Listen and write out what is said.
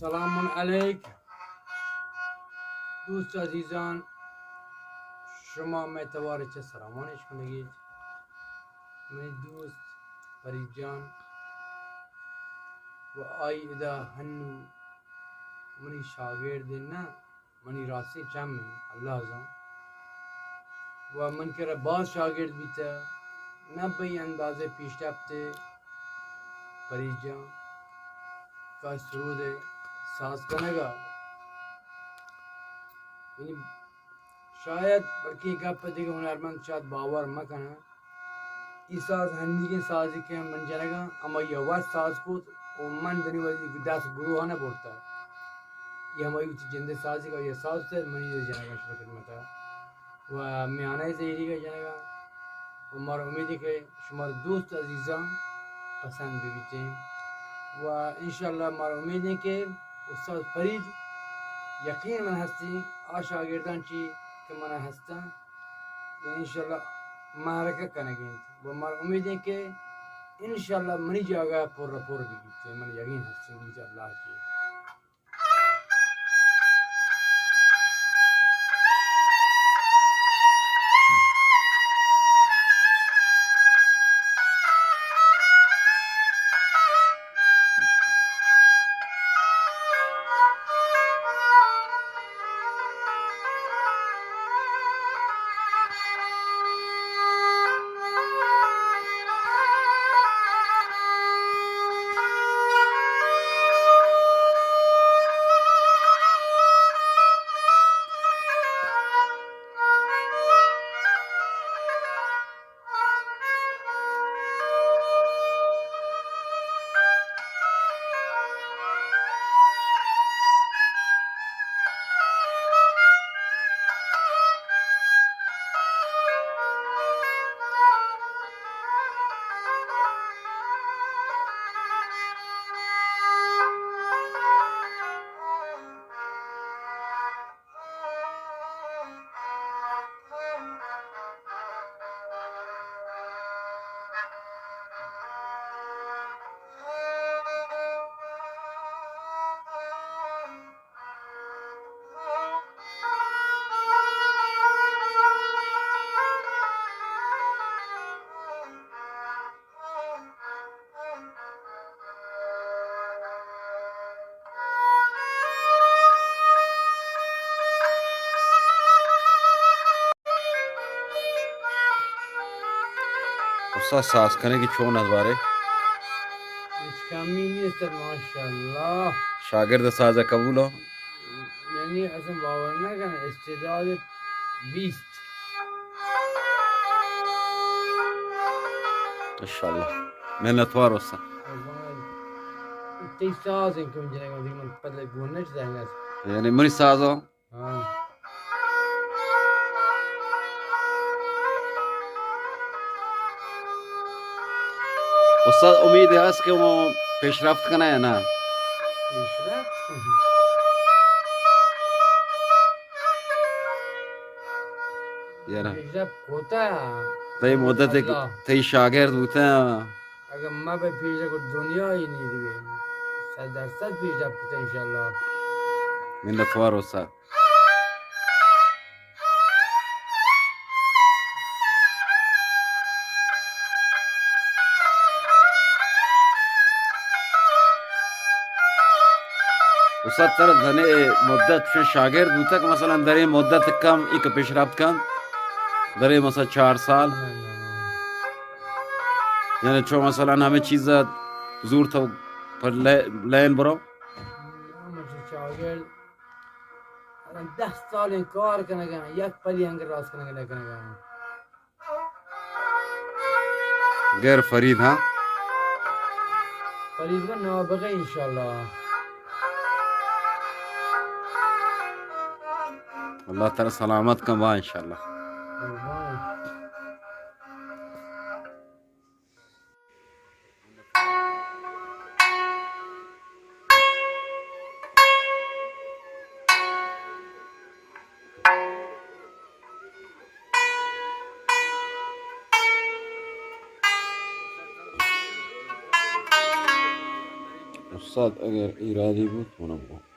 سلام علیک دوست عزیزان، شما مئے توار چہ سلامانش کنگیت۔ منی دوست فرید جان و آئی ادا ہنو منی شاگرد نہ، منی راستیں چم انت، اللہ زان۔ و من کرا باز شاگرد بیتہ، نہ بئی اندازہ پیشرفت فرید جان کا سرود ساز کنگا۔ یعنی شاید بلکہ اے گپ دگہ ہنرمند شاید باور مکنہ۔ اے ساز ہنیگیں سازے کہ من جنگاں، ہمائی ء وت ساز کت و من دنی وتی دست گروہ ء نہ برتہ۔ اے ہمائی وتی جندے سازے کہ آئی ء ساز کت، منی دے جنگاں شمئے خدمت ء۔ و میانہ زہیریگ ء جنگاں۔ و مارا امید انت کہ شمارا دوست عزیزاں پسند بہ بیتیں۔ و انشاءاللہ مارا امید انت کہ استاد فرید یقین من ہستیں آ شاگرداں چی کہ من ہستاں۔ انشاءاللہ معرکہ کنگ ء انت و مارا امید انت کہ انشاءاللہ منی جاگہ ء پر ء پر بہ بیت، من یقین ہست انت انشاءاللہ کہ۔ استاد ساز کنگی چون است بارے؟ ہچ کمی نیست، ماشاءاللہ۔ شاگرد ساز قبول ہو؟ یعنی اصلا باور نہ کن، استعداد بیست۔ انشاءاللہ۔ منتوار استاد۔ تئی ساز انکم جنگ، من پتہ گونش زنگ۔ یعنی منی ساز ہو؟ ہاں۔ استاد، امید ہست کہ وہ پیشرفت کنہ یا نا؟ پیشرفت؟ یارا۔ پیشرفت کوتا؟ تئی مدت، اللہ۔ تئی شاگرد بوتا؟ اگر ما بہ پیشرفت کو دنیا ہی نہیں دیگہ۔ صد درصد پیشرفت کتا انشاءاللہ۔ منتوار استاد۔ استاد، ترا دریں مدت چون شاگرد بوتگ، مثلاً دریں مدت کم ایک پیشرفت کن، دریں مثلاً چار سال، یعنی چون مثلاً ہمیں چیز زور تو پر لے-، لین برو۔ من چو شاگرد الان دہ سال این کار کنگا، یک پلی انگر راست کنگا نکنگا۔ غیر فرید، ہاں؟ فرید و نابغہ انشاءاللہ۔ اللہ تعالی سلامت کن با انشاءاللہ۔ قربان۔ استاد اگر ایرادی بوت، من بگوں۔